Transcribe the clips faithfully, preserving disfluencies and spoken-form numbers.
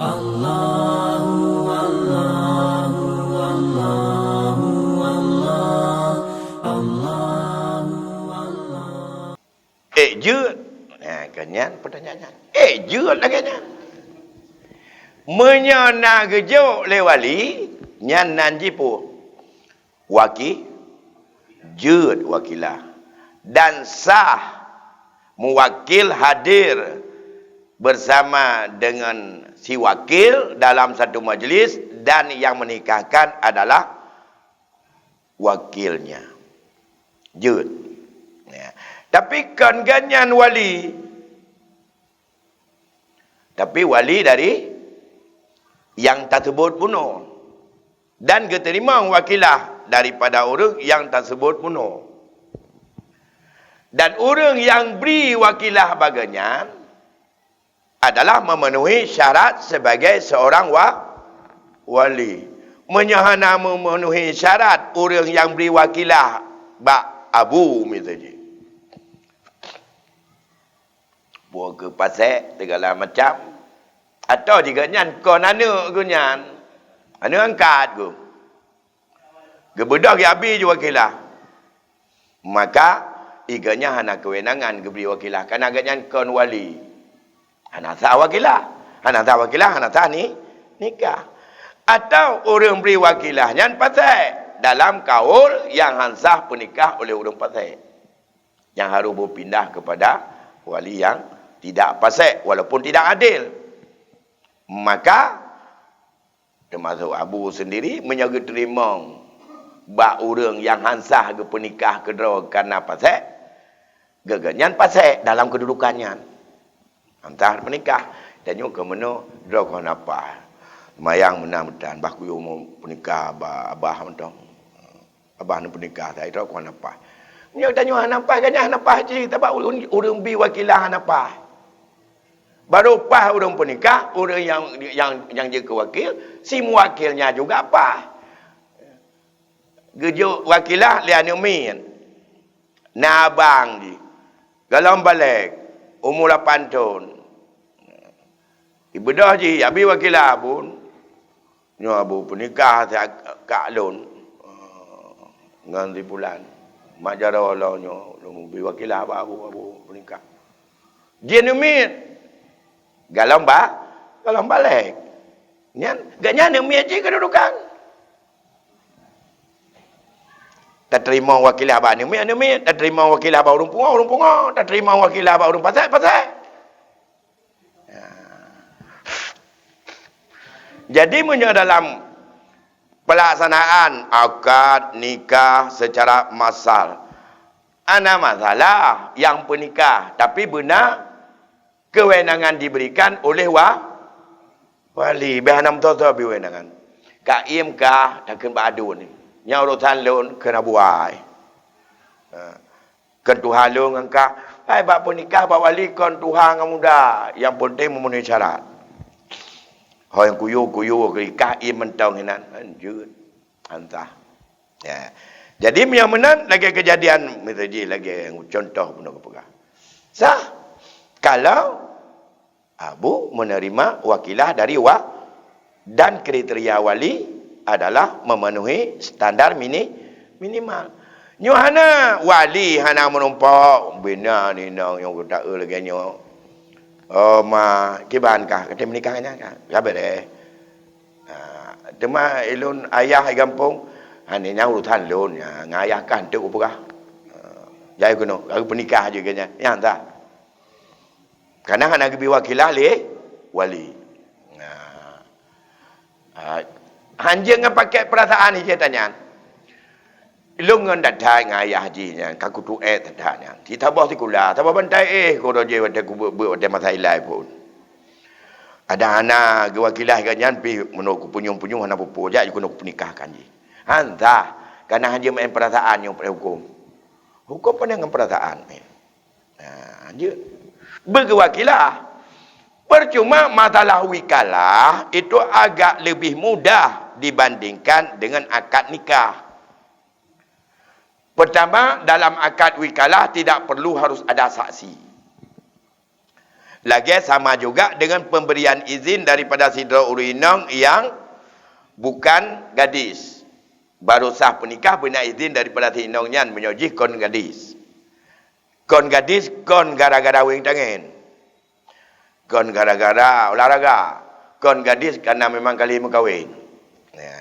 Allahu, Allahu, Allahu, Allah, Allahu, Allah. Eh, jeuet. Nah, kan nyan pertanyaan nyan. Eh, jeuet lagèe nyan. Meunyoe na geujok lé wali, nyan nan jih peue? Waki-, jeuet wakilah. Dan sah muwakil hadir bersama dengan si wakil dalam satu majlis dan yang menikahkan adalah wakilnya. Jeuet. Ya. Tapi kon gobnyan wali. Tapi wali dari nyang taseubut bunoe. Dan geuteurimong wakilah daripada ureuëng nyang taseubut bunoe. Dan ureuëng nyang bri wakilah bak gobnyan adalah memenuhi syarat sebagai seorang wa-, wali. Meunyoe hana memenuhi syarat ureuëng nyang bri wakilah bak abu, miseue jih. Peue keu pasék, segala macam. Atau jih gobnyan kon aneuëk geuh nyan, aneuëk angkat geuh. Geubeudôh geuabi jih wakilah. Maka, i gobnyan hana keuwenangan geubri wakilah, karena gobnyan kon wali. Hana sah wakilah. Hana sah wakilah, hana sah ni-, nikah. Atau ureuëng bri wakilah nyan pasék dalam kaul nyang han sah peunikah oleh ureuëng pasék. Nyang harôh beupindah kepada wali nyang tidak pasék walaupun tidak adil. Maka, teumasok abu sendiri, meunyoe geuteurimong bak ureuëng nyang han sah geupeunikah keudroe karena pasék, gobnyan pasék dalam keududukan nyan. Han sah peunikah, tanyoe keu meunoe droe kon hana paih. Seumayang meunan meutan, bah kuyue peunikah bak abah mantong. Abah neupeunikah, sidroe kon hana paih. Meunyoe tanyoe hana paih, gobnyan hana paih jih, sabab ureuëng, ureuëng bri wakilah hana paih. Barô paih ureuëng peunikah, ureuëng nyang, nyang, nyang jeuet keu wakil, si muwakilnya juga paih. Geujok wakilah lé aneuëk miet. Na abang jih. Gohlom balek, umu lapan thon. Ibeudôh jih, abi wakilah bun. Nyoe abu peunikah siat kak lôn, eh, ngon si pulan. Mak jaroe lôn nyoe, lôn bri wakilah bak abu, abu peunikah. Jih aneuëk miet. Gohlom ba-, gohlom balek. Nyan, gobnyan aneuëk miet jih keududukan. Tateurimong wakilah bak aneuëk miet, aneuëk miet. Tateurimong wakilah bak ureuëng pungo, ureuëng pungo. Tateurimong wakilah bak ureuëng pasék, pasék. Ya. Jadi, meunyoe dalam pelaksanaan akad nikah secara massal, hana masalah nyang peunikah, tapi beuna keuwenangan diberikan oleh wa-, wali. Beh hana meutoh-toh bri keuwenangan. Ka iem kah, takheun bak aduen. Nyan urosan lôn, kheun abu ai. Ha. Kon tuha lôn ngon kah, hai bak peunikah bak wali kon tuha ngon muda, nyang peunteng memenuhi syarat. Ho nyang kuyue-kuyue keu kah iem mantong inan, hanjeuet, han sah. Ya. Jadi meunyoe meunan lagèe keujadian miseue jih lagèe contoh bunoe geupeugah. Sah kalau abu menerima wakilah dari wa-, dan kriteria wali adalah memenuhi standar mini-, minimal. Nyoe hana, wali hana meurumpok, bina inong nyoe geuta-e lagèe nyoe. Oh, ma, kiban kah, ka tém nikah nyan kah? Ka beureh. Ha, teuma ulôn ayah di gampông, ha, nyan urusan lôn, ha, ngon ayah kah enteuk kupeugah. Ha, jai keunoe, ka peunikah jih keu nyan. Nyan that. Kana hana geubri wakilah lé wali. Nah. Ah, hanjeuet ngon pakèk peurasaan ijeh tanyan. Lôn ngon that-that ngon ayah jih nyan, ka kutuek that-that nyan. Sisaboh sikula, saboh bantai éh, keu uroe jih watèe kubeuet-beuet watèe masa ilai phôn. Kadang hana geuwakilah geuh nyan pih meunoe kupeunyueng-peunyueng hana peue-peue, jak jikeunoe kupeunikahkan jih. Han sah, kana hanjeuet meu'en peurasaan nyoe peuhukôm. Hukôm peue ngon peurasaan, eh. Ha, jeuet. Beugeuwakilah. Percuma masalah wikalah itu agak lebih mudah dibandingkan dengan akad nikah. Pertama, dalam akad wikalah tidak perlu harus ada saksi. Lagée sama juga dengan pemberian izin daripada sidroe ureuëng inong nyang bukan gadis. Baru sah peunikah beuna izin daripada si inong nyan meunyoe jih kon gadis. Kon gadis kon gara-gara weng tangen. Kon gara-gara olahraga. Kon gadis karena memang kali meukawen. Ya.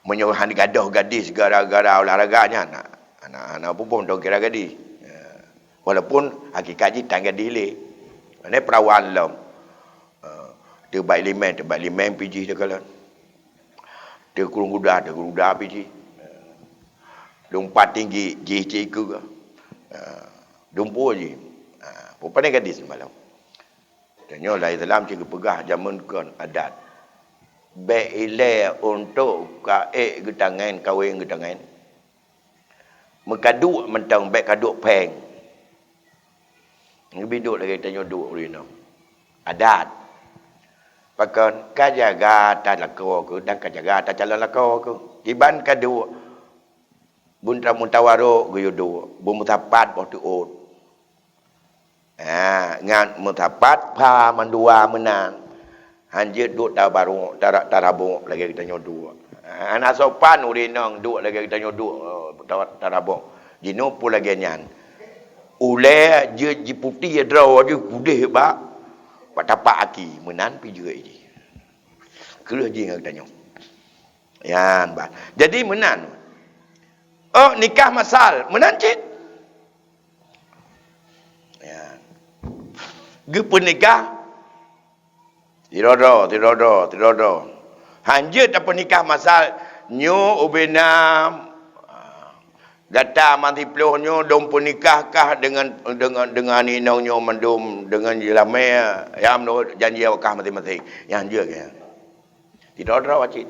Meunyoe han gadoh gadis gara-gara olahraga nyan, hana, hana pupung dong kira gadis. Ya. Walaupun hakikat jih tan gadis lé. Mane perawan lom. Ha, teubaik limeng, teubaik limeng pih jih teukalon. Teukurung guda, teukurung guda pih jih. Lumpat tinggi, jih cit keue. Ha, dumpeue jih. Ha, peue pane gadis malom. Tanyoe lam Islam cit geupeugah jameun kon adat. Bék ilée untuk ka ék geutangen, kawen geutangen. Meukaduek mantong bék kaduek péng. Neubi duek lagée tanyoe duek ureuëng inong. Adat. Pakon ka jaga talakoe keuh dan ka jaga tacalon lakoe keuh. Kiban kaduek beuntra mutawarok geuyue duek, beumeusapat boh teuôt. Ha, ngat meusapat pha mandua meunan. Han jeuet duek tabarok, tara-, tarabok lagée geutanyoe duek. Ha, hana sopan ureuëng inong duek lagée geutanyoe duek, eh, ta-, tarabok. Jinoe peue lagée nyan. Ulée jeuet jiputéh droe jih kudeh bak, bak tapak aki, meunan pih jeuet jih. Kreueh jih ngon geutanyoe. Nyan bah. Jadi meunan. Oh, nikah masal, meunan cit. Ya. Geupeunikah sidroe-droe, sidroe-droe, sidroe-droe. Han jeuet tapeunikah masal nyoe ubena, gata mantiploh nyoe dong peunikah kah dengan, dengan, dengan inong nyoe mandum, dengan jeulamé, ya, meunurot janji awak kah maséng-maséng. Nyan jeuet nyan. Sidroe-droe cit.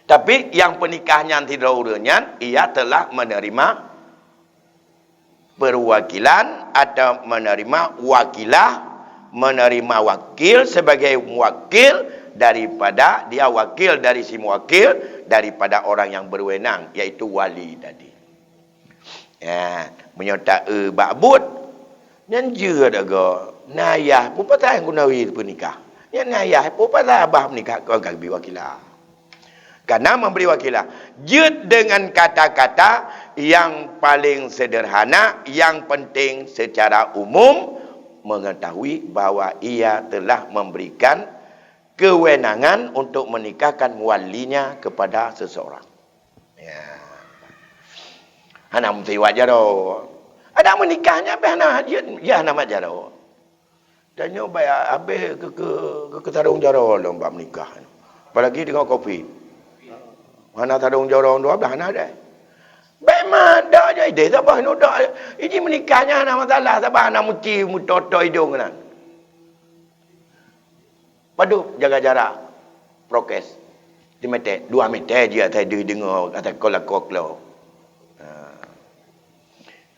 Tapi nyang peunikah nyan sidroe ureuëng nyan, ia telah menerima perwakilan atau menerima wakilah, menerima wakil sebagai wakil daripada, dia wakil dari si muwakil daripada orang yang berwenang, yaitu wali tadi. Ya, meunyoe ta-eu bak buet, nyan jeuet agoe. Na yah, peue pasai guna wali peunikah? Nyan na yah, peue pasai abah peunikah kon ka geubri wakilah? Karena memberi wakilah jeuet dengan kata-kata yang paling sederhana, yang penting secara umum mengetahui bahwa ia telah memberikan kewenangan untuk menikahkan walinya kepada seseorang. Ya. Hana meusiwat jaroe. Ada meunikah nyan pih hana jeuet, ya hana mat jaroe. Tanyoe baya habéh keu, keu, keu, keu sarong jaroe lom bak meunikah. Apalagi deungon covid. Hana sarong jaroe dua blah hana deh. Bék madak je ideh saban nudak. Iji meunikah nyan hana masalah saban hana muci meutoto idong nan. Padub jaga jarak, prokes. Di meter, dua meter je asai deuh deungoe, asai kola koklo. Ha.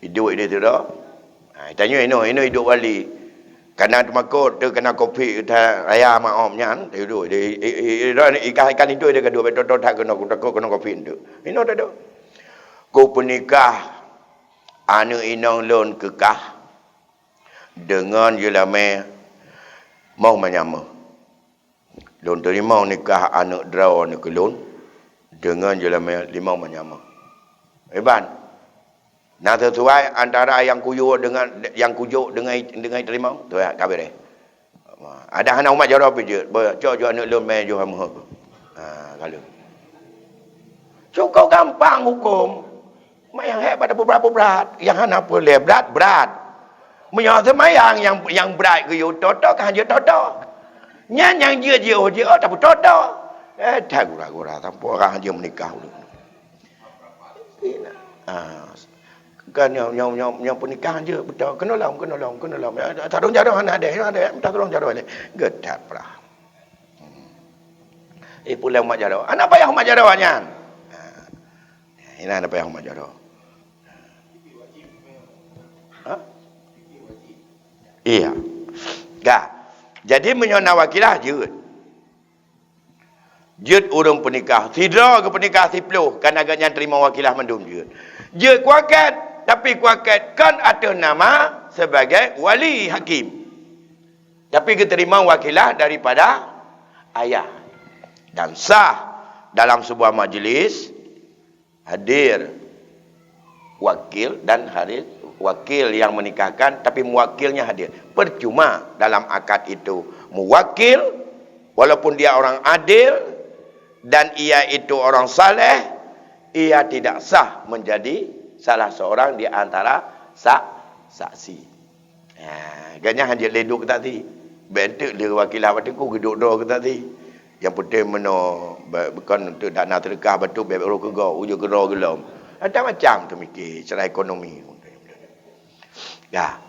Iduek di situ. Ha, tanyoe inoe, inoe iduek wali. Kana teumakot, teu kana covid, ta raya maom nyan, iduek di, i, i, i, ikan, ikan iduek di gaduh, betul-betul tak kena, takut kena covid tu. Inoe tu. Ku peunikah aneuk inong lôn keu kah deungon jeulamé mong manyama. Lôn teurimong nikah aneuk droe nyoe keu lôn deungon jeulamé limong manyama. Iban, na sisuai antara nyang kuyue deungon, nyang kujok deungon, deungon teurimong? Tuha ka beureh. Ada hana umat jaroe pih jeuet, beucok jok aneuk lôn mé jeuet meuheueh. Ha, ka lheueh. Cukup gampang huköm. Seumayang hék bak tapubrat-pubrat, nyang hana peureulée brat, brat. Meunyoe seumayang nyang, nyang brat geuyue toto, ka han jeuet toto. Nyan nyang jeuet jiôh, jiôh tapeutoto. Eh, that gura-gura sampoe ka han jeuet meunikah ulôn. Ah, kan nyang, nyang, nyang, nyang peunikah han jeuet beutôi. Keunoe lom, keunoe lom, keunoe lom. Eh, sarong jaroe hana deh, hana deh, minta sarong jaroe lé. Geutat prah. Hmm. Eh, pulang umat jaroe. Hana payah umat jaroe nyan. Ha. Inan payah umat jaroe. Ha? Iya. Ka. Jadi meunyoe na wakilah jeuet. Jeuet ureuëng peunikah. Sidroe geupeunikah siploh, kana geuhnyan teurimong wakilah mandum jeuet. Jeuet kuakét, tapi kuakét kon ateueh nama sebagai wali hakim. Tapi geuteurimong wakilah daripada ayah. Dan sah dalam sebuah majlis hadir wakil dan hadir wakil yang menikahkan, tapi muwakilnya hadir. Percuma dalam akad itu muwakil, walaupun dia orang adil dan ia itu orang saleh, ia tidak sah menjadi salah seorang di antara sa-, saksi. Ha, gobnyan hana jeuet lé duek keu saksi. Bèk enteuk lé wakilah bak teungku geuduek droe keu saksi. Nyang peunteng meunoe, bèk, bukon enteuk dana seudeukah bacut bèk roh keu gob, ujoe keu droe geulom. Macam-macam teumikir secara ekonomi. Ya.